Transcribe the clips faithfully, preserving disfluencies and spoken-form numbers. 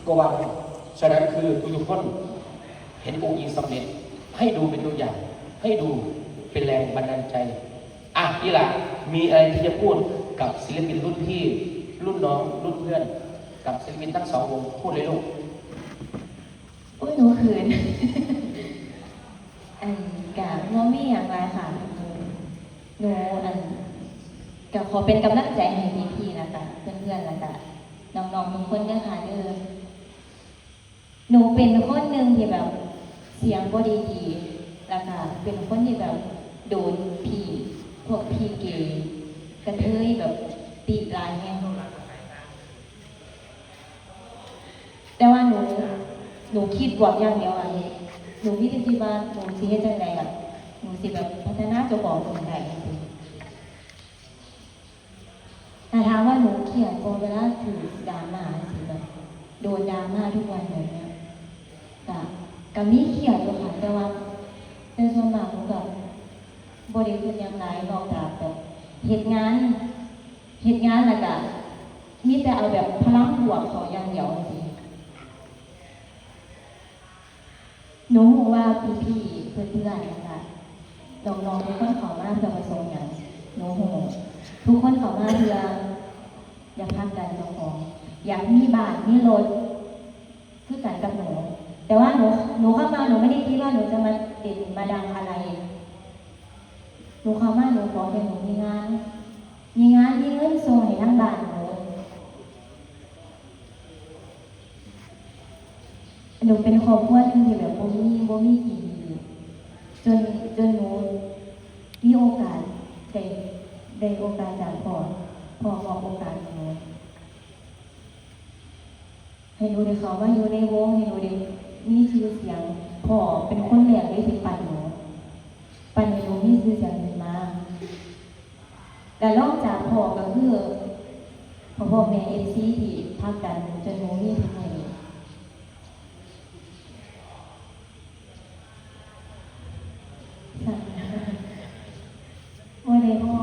ก็ว่า ฉะนั้นคือทุกๆคนเห็นองค์หญิงสำเร็จ ให้ดูเป็นตัวอย่าง ให้ดูเป็นแรงบันดาลใจ อ่ะ อีหล่า มีอะไรที่จะพูดกับศิลปินรุ่นพี่ รุ่นน้อง รุ่นเพื่อน กับศิลปินทั้งสองวง พูดเลยลูก โอ้ยหนูเขิน อันกะบ่มีหยังหลายค่ะหนูหนูอันกะขอเป็นกำลังใจให้พี่ๆแล้วกะเพื่อนๆแล้วกะน้องๆทุกคนเด้อค่ะเด้อหนูเป็นคนหนึ่งที่แบบเสียงบ่ดีๆแล้วกะเป็นคนที่แบบโดนพี่พวกพี่เกย์กระเทยแบบติหลายแฮง แต่ว่าหนู หนูคิดบวกอย่างเดียวอะหนูมีแต่คิดว่าหนูสิเฮ็ดจั่งใดอะหนูสิแบบพัฒนาเจ้าของขึ้นได้จั่งซี้แต่ถามว่าหนูเครียดบ่เวลาถืกดราม่าจั่งซี้แบบโดนดราม่าทุกวันแบบเนี้ยกะกะมีเครียดอยู่ค่ะแต่ว่าแต่ส่วนมากหนูกะบ่ได้คิดหยังหลายนอกจากแบบเฮ็ดงานเฮ็ดงานแล้วกะ มีแต่เอาแบบพลังบวกเขาอย่างเดียวจั่งซี้หนูฮู้ว่าพี่ๆเพื่อนๆนะคะน้องๆทุกคนเข้ามาเพื่อประสงค์หยังหนูฮู้ทุกคนเข้ามาเพื่ออยากผลักดันเจ้าของ อยากมีบ้านมีรถคือกันกับหนู แต่ว่าหนูหนูเข้ามาหนูไม่ได้คิดว่าหนูจะมาเด่นมาดังอะไร หนูเข้ามาหนูขอแค่หนูมีงาน มีงานมีเงินส่งให้ทางบ้านหนู หนูเป็นครอบครัวหนึ่งที่แบบบ่มีบ่มีกินดีจนจนหนูมีโอกาสได้ได้โอกาสจากพ่อพ่อมอบโอกาสให้หนูให้หนูได้เข้ามาอยู่ในวงให้หนูได้มีชื่อเสียงพ่อเป็นคนแรกเลยที่ปั้นหนูปั้นให้หนูมีชื่อเสียงขึ้นมา และนอกจากพ่อก็คือพ่อพ่อแม่เอฟซีที่พักกันจนหนูมีทุกมื้อนี้สั่นบ่ได้พอ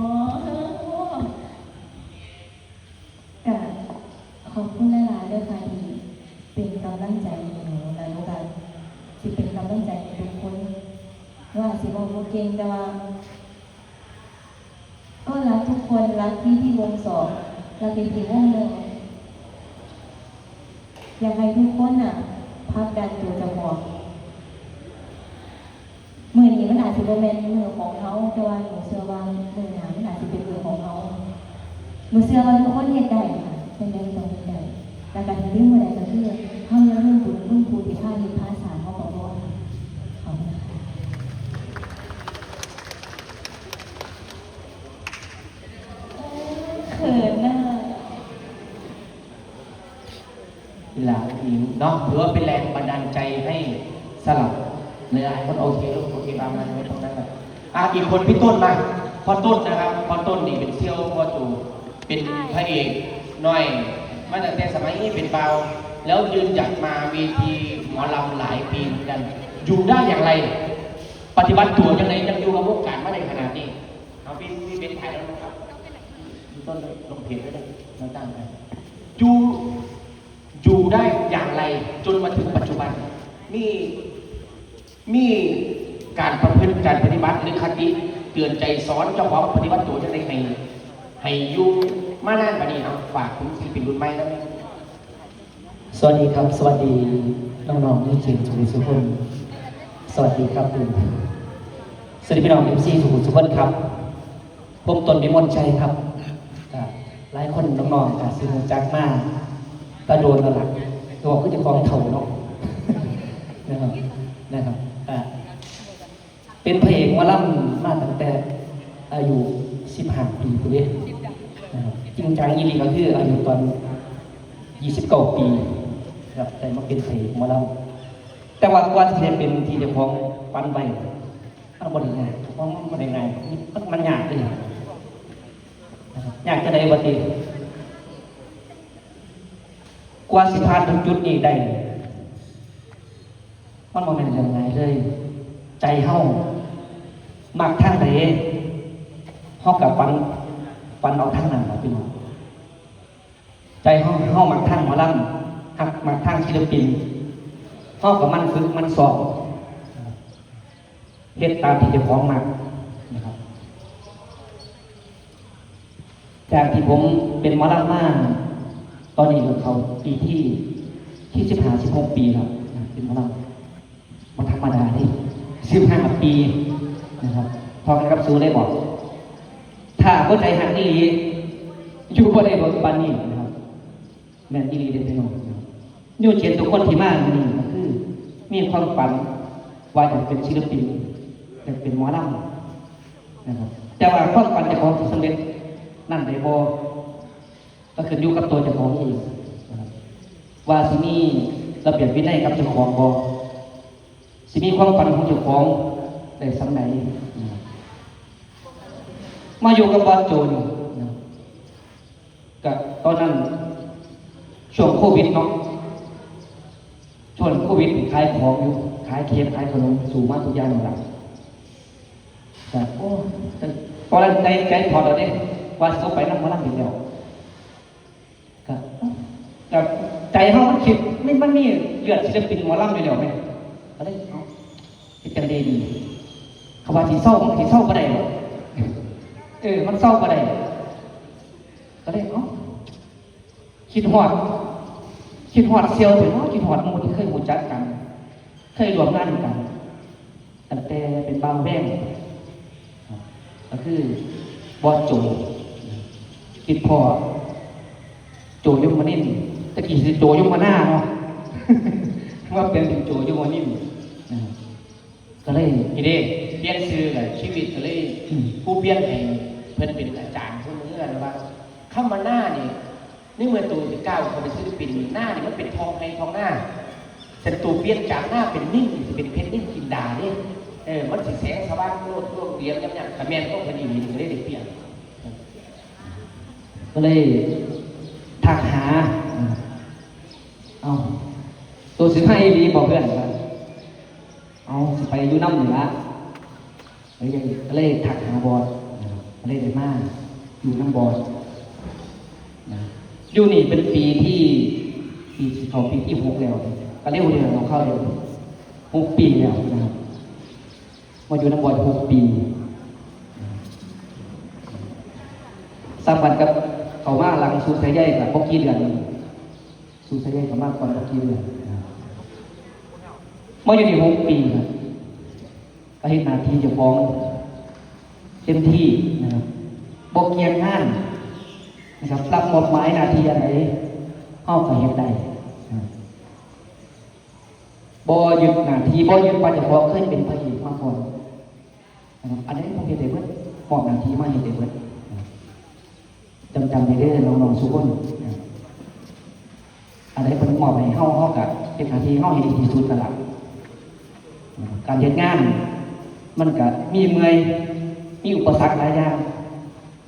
ก็ขอบคุณหลายๆเด้อค่ะที่เป็นกำลังใจให้หนูและหนูก็สิเป็นกำลังใจให้ทุกคนหนูอาจสิเว้าบ่เก่งแต่ว่า ก็รักทุกคนรักพี่พี่วงสองรักพี่พี่วงหนึ่งอยากให้ทุกคนน่ะพักดันตัวเจ้าของมือนี้มันอาจจะเป็นมือของเขาแต่ว่าหนูเชื่อว่ามือหน้ามันอาจจะเป็นมือของเขาหนูเชื่อว่าทุกคนเฮ็ดได้ค่ะเป็นได้ต้องเฮ็ดได้แล้วการที่เรื่องอะไรก็คือเขาเรื่องบุญคุณครูที่พาเฮ็ดพาสารเขาบอกว่าขอบคุณค่ะ เขินน่ะ อีหลาอิงเนาะถือว่าเป็นแรงบันดาลใจให้สำหรับหลายๆคนโอเคลูกโอเคบางมันไม่ต้องนั่นแหละอ่ะอีกคนพี่ต้นมาพ่อต้นนะครับพ่อต้นนี่เป็นเซี่ยวพ่อจูเป็นพระเอกน้อยมาตั้งแต่สมัยเป็นบ่าวแล้วยืนหยัดมาเวทีหมอลำหลายปีเหมือนกัน อยู่ได้อย่างไร ปฏิบัติตัวอย่างไรยังอยู่กับวงการมาได้ขนาดนี้เอาพี่พี่เป็นไทยแล้วนะครับต้นลงเพจไว้เลยเราตั้งกันอยู่ อยู่ได้อย่างไรจนมาถึงปัจจุบัน มีมีการประพฤติการปฏิบัติหรือคติเตือนใจสอนเจ้าของปฏิบัติตัวจะได้ให้ให้อยู่มานานกว่านี้เอาฝากถึงศิลปินรุ่นใหม่แล้ว สวัสดีครับ สวัสดีน้องๆที่เก่งทุกทุกคน สวัสดีครับคุณสวัสดีพี่น้องเอฟซีทุกทุกคนครับ ผมต้นวิมลชัยครับอ่าหลายคนน้องๆอาจสิรู้จักมาแตะโดนแล้วล่ะตัวคือเจ้าของเฒ่าเนาะนะครับนะครับอ่าเป็นพระเอกหมอลำมาตั้งแต่อายุสิบห้าปีพุ้นเด้นะครับจริงจังอีหลีก็คืออายุตอนยี่สิบเก้าปีครับได้มาเป็นพระเอกหมอลำแต่ว่ากว่าที่จะเป็นที่เจ้าของฝันไว้ มันบ่ได้ง่ายของมันบ่ได้ง่ายมันมันยากเลยนะครับยากจะได้บ่ติกว่าสิผ่านถึงจุดนี้ได้ มันบ่แม่นเรื่องง่ายเลย ใจเฮามักทางใดเฮาก็ฝันฝันเอาทางนั้นล่ะพี่น้องใจเฮาเฮามักทางหมอลำฮัก มักทางศิลปิน เฮาก็หมั่นฝึกหมั่นซ้อม เฮ็ดตามที่เจ้าของมักนะครับ จากที่ผมเป็นหมอลำมา ตอนนี้ก็เข้าปีที่ ที่สิบห้า สิบหก ปีแล้วนะ เป็นหมอลำ บ่ธรรมดาเด้ สิบห้า ปีนะครับ เท่ากันกับสูเลยบอก ถ้าบ่ใจหักอีหลี อยู่บ่ได้โดนปานนี้นะครับ แม่นอีหลีเด้อพี่น้องนะครับ ยูเชียนทุกคนที่มามื้อนี้ก็คือ มีความฝันว่าอยากเป็นศิลปิน อยากเป็นหมอลำนะครับ แต่ว่าความฝันเจ้าของสิสำเร็จนั้นได้บ่ ก็ขึ้นอยู่กับตัวเจ้าของเองนะครับ ว่าสิมีระเบียบวินัยกับเจ้าของบ่ สิมีความฝันของเจ้าของได้ส่ำใดนะครับ มาอยู่กับบอสโจนี่นะ ก็ตอนนั้นช่วงโควิดเนาะ ช่วงโควิดนี่ขายของอยู่ ขายเค้กขายขนม สู้มาทุกอย่างนั่นล่ะ ก็ โอ้ แต่ตอนนั้นใจ ใจถอดแล้วเด้ ว่าสิบ่ไปนำหมอลำอีกแล้ว ก็ ก็ใจเฮามันคิด มัน มันมีเลือดศิลปินหมอลำอยู่แล้วแหม ก็เลย เอ้า เฮ็ดจั่งใดดี เขาว่าสิเซา มันสิเซาบ่ได้หรอก เออ มันเซาบ่ได้ ก็เลย เอ้า คิดฮอด คิดฮอดเสี่ยวเถอะเนาะ คิดฮอดหมู่ที่เคยรู้จักกัน เคยร่วมงานกัน ตั้งแต่เป็นบ่าวแว่น ครับ ก็คือบอสโจ คิดพ้อ โจยมนินทร์ ตะกี้ชื่อโจยมนาเนาะ มาเปลี่ยนเป็นโจยมนินทร์นะครับ ก็เลย นี่เด้ เปลี่ยนชื่อแล้ว ชีวิตก็เลย อืม ผู้เปลี่ยนให้เพิ่นเป็นอาจารย์ผู้หนึ่งว่า คำว่านานี่ ในเมื่อโตสิก้าวเข้าไปศิลปินนี่ นานี่มันเป็นท้องไร่ท้องนา แต่โตเปลี่ยนจากนาเป็นนินนี่สิเป็นเพชรนินจินดาเด้ เออ มันสิแสงสว่างโลดโลดเหลี่ยมยำยำ ถ้าแม่นของเพิ่นอีหลีนี่ก็เลยได้เปลี่ยน ก็เลยทักหา เอ้า โตสิมาอีหลีบ่เพื่อน ว่า เอา สิไปอยู่นำนี่ละ ก็เลย ก็เลยทักหาบอสนะครับ ก็เลยได้มาอยู่นำบอสนะ อยู่นี่เป็นปีที่ ปีสิเข้าปีที่หกแล้ว ก็เร็วเดือนของเขาเร็ว หก ปีแล้วนะครับ มาอยู่นำบอสหก ปี สามวันกับเขามาหลังสูสายใยกับบ่กี่เดือน สูสายใยเขามาก่อนบ่กี่เดือนนะครับ มาอยู่นี่หก ปีครับ ก็เฮ็ดหน้าที่เจ้าของเต็มที่นะครับ บ่เกี่ยงงานนะครับ รับมอบหมายหน้าที่อันใด เฮาก็เฮ็ดได้นะครับ บ่ยึดหน้าที่ บ่ยึดว่าเจ้าของเคยเป็นพระเอกมาก่อนนะครับ อันใดผมเฮ็ดได้เบิด มอบหน้าที่มาเฮ็ดได้เบิดนะครับ จำ จำไว้เด้อน้องๆทุกคนนะครับ อันใดเพิ่นมอบให้เฮา เฮาก็เฮ็ดหน้าที่เฮาให้ดีที่สุดนั่นล่ะ การเฮ็ดงาน มันก็มีเมื่อย มีอุปสรรคหลายอย่าง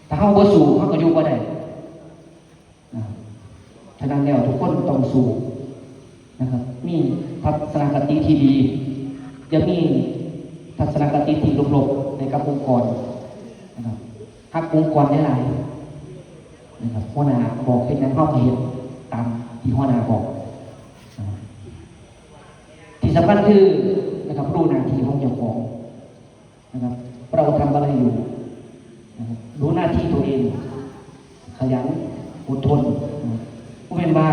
ถ้าเฮาบ่สู้ เฮาก็อยู่บ่ได้นะ ฉะนั้นแล้วทุกคนต้องสู้นะครับ มีทัศนคติที่ดี อย่ามีทัศนคติที่ลบๆให้กับองค์กรนะครับ ฮักองค์กรหลายๆนะครับ หัวหน้าบอกเฮ็ดหยัง เฮาก็เฮ็ดตามที่หัวหน้าบอกนะครับ ที่สำคัญคือนะครับ รู้หน้าที่ของเจ้าของนะครับ เราทำอะไรอยู่นะครับ รู้หน้าที่ตัวเอง ขยัน อดทนนะครับ บ่แม่นว่า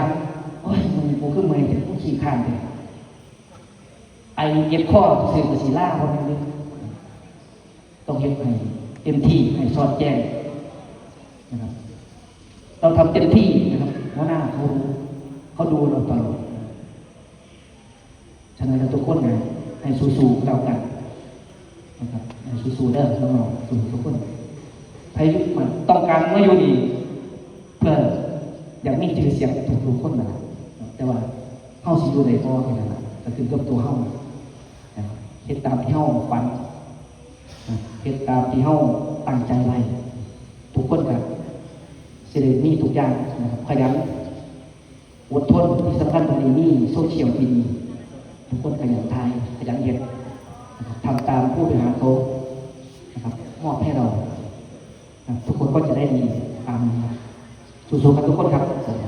โอ้ย มื้อนี้กูคือเมื่อยแท้ กูขี้คร้านแท้ ไอเจ็บคอซื่อๆ ก็สิลา บ่แม่นเด้ ต้องเฮ็ดให้เต็มที่ ให้สอดแจ้งนะครับ เราทำเต็มที่นะครับ หัวหน้าเขารู้ เขาดูเราตลอด ฉะนั้นแล้วทุกคนนะ ให้สู้ๆ แล้วกันนะครับ ให้สู้ๆ เด้อน้องๆ สู้ทุกคน ใครมันต้องการมาอยู่นี่ เพื่ออยากมีชื่อเสียงทุกๆ คนนะ แต่ว่าเฮาสิอยู่ได้บ่แค่นั้นล่ะ ก็ขึ้นกับตัวเฮา นะครับ เฮ็ดตามที่เฮาฝัน นะ เฮ็ดตามที่เฮาตั้งใจไว้ ทุกคนก็สิได้มีทุกอย่างนะครับ ขยัน อดทน ที่สำคัญตอนนี้มีโซเชียลที่ดี ทุกคนขยันถ่าย ขยันเฮ็ดนะครับ ทำตามผู้บริหารเขานะครับ มอบให้เรา ครับ ทุกคนก็จะได้ดีตามนี้ครับ สู้ๆ กันทุกคนครับ สวัสดีครับ